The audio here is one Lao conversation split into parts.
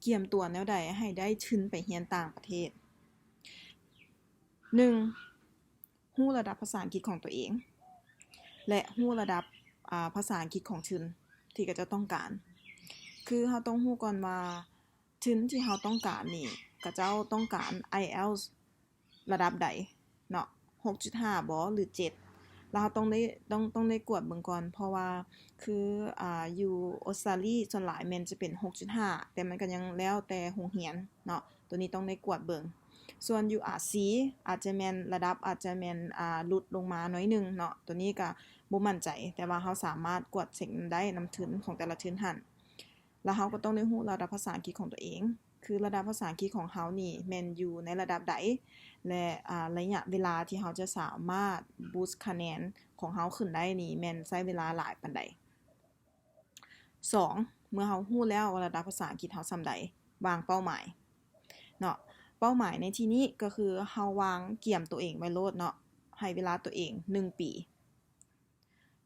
ກຽມຕົວແນວໃດໃຫ້ໄດ້ທຶນໄປຮຽນຕ່າງປະເທດ? ໜຶ່ງ ຮູ້ລະດັບພາສາອັງກິດຂອງຕົວເອງ ແລະ ຮູ້ລະດັບ ອາ ພາສາອັງກິດຂອງທຶນທີ່ເຂົາເຈົ້າຕ້ອງການ. ຄືເຮົາຕ້ອງຮູ້ກ່ອນວ່າ ທຶນທີ່ເຮົາຕ້ອງການນີ້ ເຂົາເຈົ້າຕ້ອງການໄອເອລສ ລະດັບໃດເນາະ ຫົກຈຸດຫ້າບໍ ຫຼື ເຈັດ ແລ້ວເຮົາຕ້ອງໄດ້ ຕ້ອງ ຕ້ອງໄດ້ກວດເບິ່ງກ່ອນ ເພາະວ່າຄື ອາ ຢູ່ອົດສະຕາລີສ່ວນຫຼາຍແມ່ນຈະເປັນ ຫົກຈຸດຫ້າ ແຕ່ມັນກໍຍັງແລ້ວແຕ່ໂຮງຮຽນເນາະ ໂຕນີ້ຕ້ອງໄດ້ກວດເບິ່ງ. ສ່ວນຢູ່ອາຊີ ອາດຈະແມ່ນ ລະດັບອາດຈະແມ່ນ ອາ ຫຼຸດລົງມາໜ້ອຍໜຶ່ງເນາະ ໂຕນີ້ກໍບໍ່ໝັ້ນໃຈ ແຕ່ວ່າເຮົາສາມາດກວດເຊັກນຳໄດ້ນຳທຶນຂອງແຕ່ລະທຶນຫັ້ນ. ແລ້ວເຮົາກໍຕ້ອງໄດ້ຮູ້ລະດັບພາສາອັງກິດຂອງຕົວເອງ ຄືລະດັບພາສາອັງກິດຂອງເຮົານີ້ແມ່ນຢູ່ໃນລະດັບໃດ ແລະ ອາ ໄລຍະເວລາທີ່ເຮົາຈະສາມາດບູສຄະແນນຂອງເຮົາຂຶ້ນໄດ້ນີ້ແມ່ນໃຊ້ເວລາຫຼາຍປານໃດ. ສອງ ເມື່ອເຮົາຮູ້ແລ້ວວ່າລະດັບພາສາອັງກິດເຮົາສ່ຳໃດ ວາງເປົ້າໝາຍເນາະ ເປົ້າໝາຍໃນທີ່ນີ້ກໍຄືເຮົາວາງກຽມຕົວເອງໄວ້ໂລດເນາະ ໃຫ້ເວລາຕົວເອງໜຶ່ງປີ.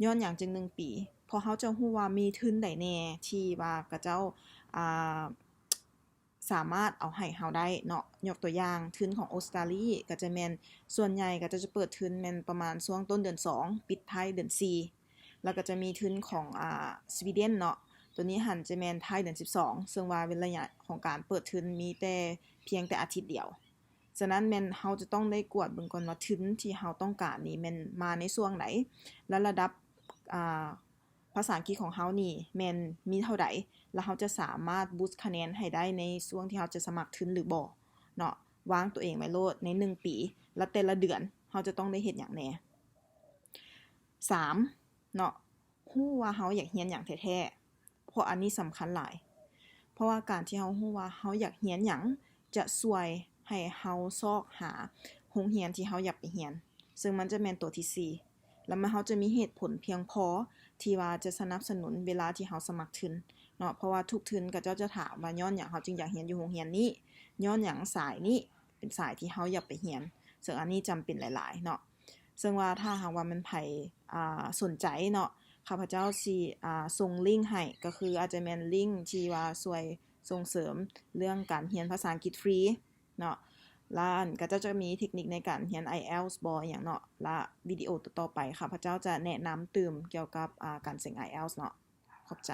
ຍ້ອນຫຍັງຈຶ່ງໜຶ່ງປີ? ເພາະເຮົາຈະຮູ້ວ່າມີທຶນໃດແດ່ທີ່ວ່າເຂົາເຈົ້າ ອາ ສາມາດເອົາໃຫ້ເຮົາໄດ້ເນາະ ຍົກຕົວຢ່າງ ທຶນຂອງອົດສະຕາລີກໍຈະແມ່ນ ສ່ວນໃຫຍ່ເຂົາເຈົ້າຈະເປີດທຶນແມ່ນປະມານຊ່ວງຕົ້ນເດືອນສອງ ປິດທ້າຍເດືອນສີ່ ແລ້ວກໍຈະມີທຶນຂອງ ອາ ສະວີເດັນເນາະ ໂຕນີ້ຫັ້ນຈະແມ່ນທ້າຍເດືອນສິບສອງ ເຊິ່ງວ່າເວລາຂອງການເປີດທຶນມີແຕ່ພຽງແຕ່ອາທິດດຽວ. ສະນັ້ນແມ່ນເຮົາຈະຕ້ອງໄດ້ກວດເບິ່ງກ່ອນວ່າທຶນທີ່ເຮົາຕ້ອງການນີ້ແມ່ນມາໃນຊ່ວງໃດ ແລະ ລະດັບ ອາ ພາສາອັງກິດຂອງເຮົານີ້ແມ່ນມີເທົ່າໃດ ແລ້ວເຮົາຈະສາມາດບູສຄະແນນໃຫ້ໄດ້ໃນຊ່ວງທີ່ເຮົາຈະສະໝັກທຶນຫຼືບໍ່ເນາະ ວາງຕົວເອງໄວ້ໂລດໃນໜຶ່ງປີ ແລະ ແຕ່ລະເດືອນເຮົາຈະຕ້ອງໄດ້ເຮັດຫຍັງແດ່. ສາມ ເນາະ ຮູ້ວ່າເຮົາຢາກຮຽນຫຍັງແທ້ໆ ເພາະອັນນີ້ສຳຄັນຫຼາຍ ເພາະວ່າການທີ່ເຮົາຮູ້ວ່າເຮົາຢາກຮຽນຫຍັງ ຈະຊ່ວຍໃຫ້ເຮົາຊອກຫາໂຮງຮຽນທີ່ເຮົາຢາກໄປຮຽນ ເຊິ່ງມັນຈະແມ່ນຕົວທີສີ່ ແລ້ວມັນ ເຮົາຈະມີເຫດຜົນພຽງພໍທີ່ວ່າຈະສະໜັບສະໜູນເວລາທີ່ເຮົາສະໝັກທຶນເນາະ ເພາະວ່າທຸກທຶນເຂົາເຈົ້າຈະຖາມວ່າຍ້ອນຫຍັງເຮົາຈຶ່ງຢາກຮຽນຢູ່ໂຮງຮຽນນີ້ ຍ້ອນຫຍັງສາຍນີ້ເປັນສາຍທີ່ເຮົາຢາກໄປຮຽນ ເຊິ່ງອັນນີ້ຈຳເປັນຫຼາຍໆເນາະ. ເຊິ່ງວ່າຖ້າຫາກວ່າແມ່ນໃຜ ອາ ສົນໃຈເນາະ ຂ້າພະເຈົ້າຊິ ອາ ສົ່ງລິ້ງໃຫ້ ກໍຄືອາດຈະແມ່ນລິ້ງທີ່ວ່າຊ່ວຍສົ່ງເສີມເລື່ອງການຮຽນພາສາອັງກິດຟຣີເນາະ ລະອັນ ເຂົາເຈົ້າຈະມີເທັກນິກໃນການຮຽນໄອເອລສບໍ ອີ່ຫຍັງເນາະ ລະວິດີໂອຕໍ່ໆໄປ ຂ້າພະເຈົ້າຈະແນະນຳຕື່ມກ່ຽວກັບ ອາ ການເສັງໄອເອລສເນາະ. ຂອບໃຈ.